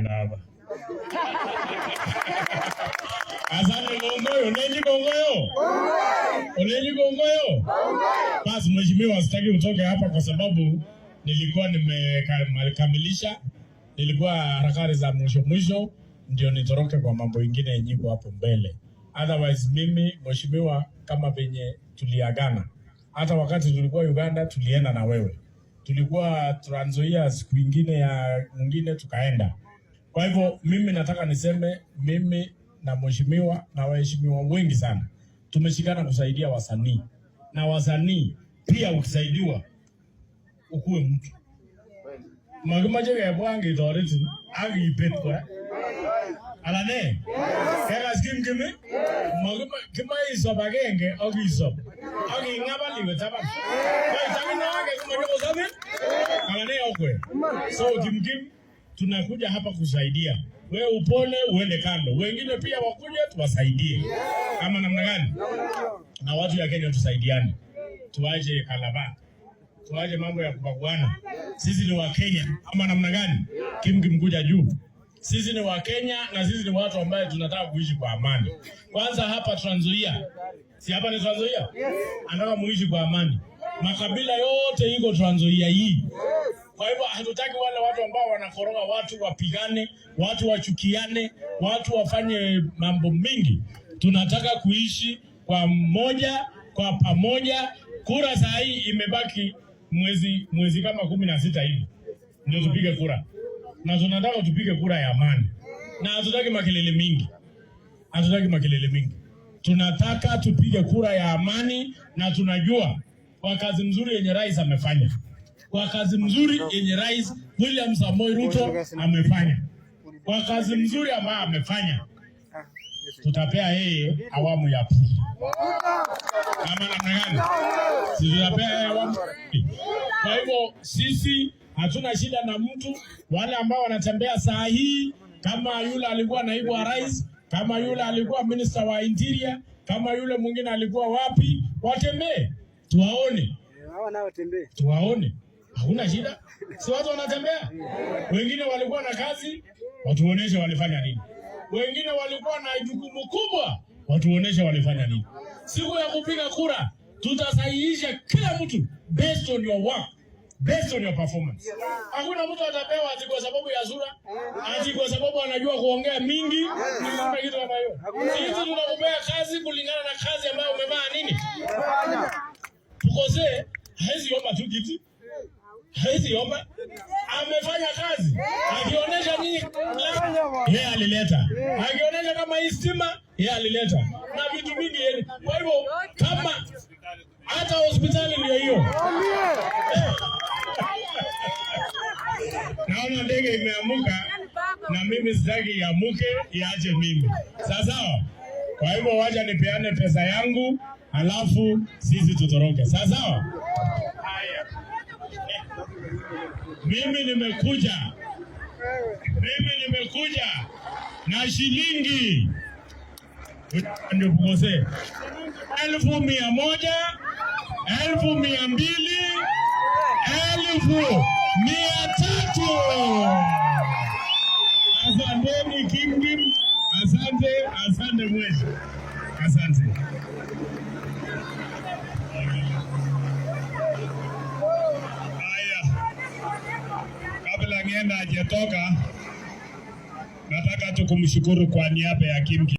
Kwenda hapa. Asante Kongoyo, Olenji Kongoyo. Olenji Kongoyo. Basi mheshimiwa, sitaki utoke hapa kwa sababu nilikuwa nimekamilisha, nilikuwa harakati za mwisho mwisho, ndio nitoroke kwa mambo ingine yenye iko hapo mbele. Otherwise mimi mheshimiwa, kama venye tuliagana, hata wakati tulikuwa Uganda tulienda na wewe, tulikuwa Trans Nzoia siku ingine ya mwingine tukaenda. Kwa hivyo mimi nataka niseme mimi na mheshimiwa na waheshimiwa wengi sana tumeshikana kusaidia wasanii, na wasanii pia ukisaidiwa ukuwe mtu makimache kebwa ketoretin ak ibet kora ala ne kekas Kimkimi kimoe isob agenge ak isob ak ing'abal iwe taban koitamine ake komoche kosob ala ne okwe. So Kimkim, tunakuja hapa kusaidia wewe, upone uende kando, wengine pia wakuje tuwasaidie, kama namna gani? Na watu ya Kenya tusaidiane, tuache kalaba, tuache mambo ya kubaguana. Sisi ni Wakenya ama namna gani? Kimkim kuja juu. Sisi ni Wakenya na sisi ni watu ambaye tunataka kuishi kwa amani. Kwanza hapa Trans Nzoia, si hapa ni Trans Nzoia? Anataka muishi kwa amani. Makabila yote iko Trans Nzoia hii. Kwa hivyo hatutaki wale watu ambao wanakoroga watu wapigane, watu wachukiane, watu wafanye mambo mingi. Tunataka kuishi kwa moja, kwa pamoja. Kura saa hii imebaki mwezi kama 16 hivi ndio tupige kura, na tunataka tupige kura ya amani, na hatutaki makelele mingi, hatutaki makelele mingi. Tunataka tupige kura ya amani, na tunajua kwa kazi mzuri yenye rais amefanya, kwa kazi mzuri yenye Rais William Samoei Ruto amefanya, kwa kazi mzuri ambayo amefanya, tutapea yeye awamu ya pili. Ama namna gani? Si tutapea yeye awamu ya pili? Kwa hivyo sisi hatuna shida na mtu, wale ambao wanatembea saa hii, kama yule alikuwa naibu wa rais, kama yule alikuwa minister wa interior, kama yule mwingine alikuwa wapi, watembee tuwaone, Hawa nao watembee. Tuwaone, hakuna shida. Si watu wanatembea? Wengine walikuwa na kazi, watuoneshe walifanya nini. Wengine walikuwa na jukumu kubwa, watuoneshe walifanya nini. Siku ya kupiga kura tutasahihisha kila mtu based on your work, based on your performance. Hakuna mtu atapewa ati kwa sababu ya sura, ati kwa sababu anajua kuongea mingi. Hakuna kitu kama hiyo. Sisi tunakupea kazi kulingana na kazi ambayo umevaa nini. Tukosee, hawezi omba tu kiti, hawezi omba. Amefanya kazi akionyesha nyinyi, yeye alileta, akionyesha kama hii stima yeye alileta na vitu vingi yeye. Kwa hivyo kama hata hospitali ndio hiyo. Naona ndege imeamuka na mimi sitaki iamuke, iache mimi. Sawa sawa. Kwa hivyo wacha nipeane pesa yangu, halafu sisi tutoroke. Sawa sawa. Haya. Mimi nimekuja na shilingi ndio pukose 100,000, 200,000, 300,000. Asanteni Kimkim, asante, asante mwezi, asante. Haya, kabla ng'enda hajatoka, nataka tu kumshukuru kwa niaba ya Kimki.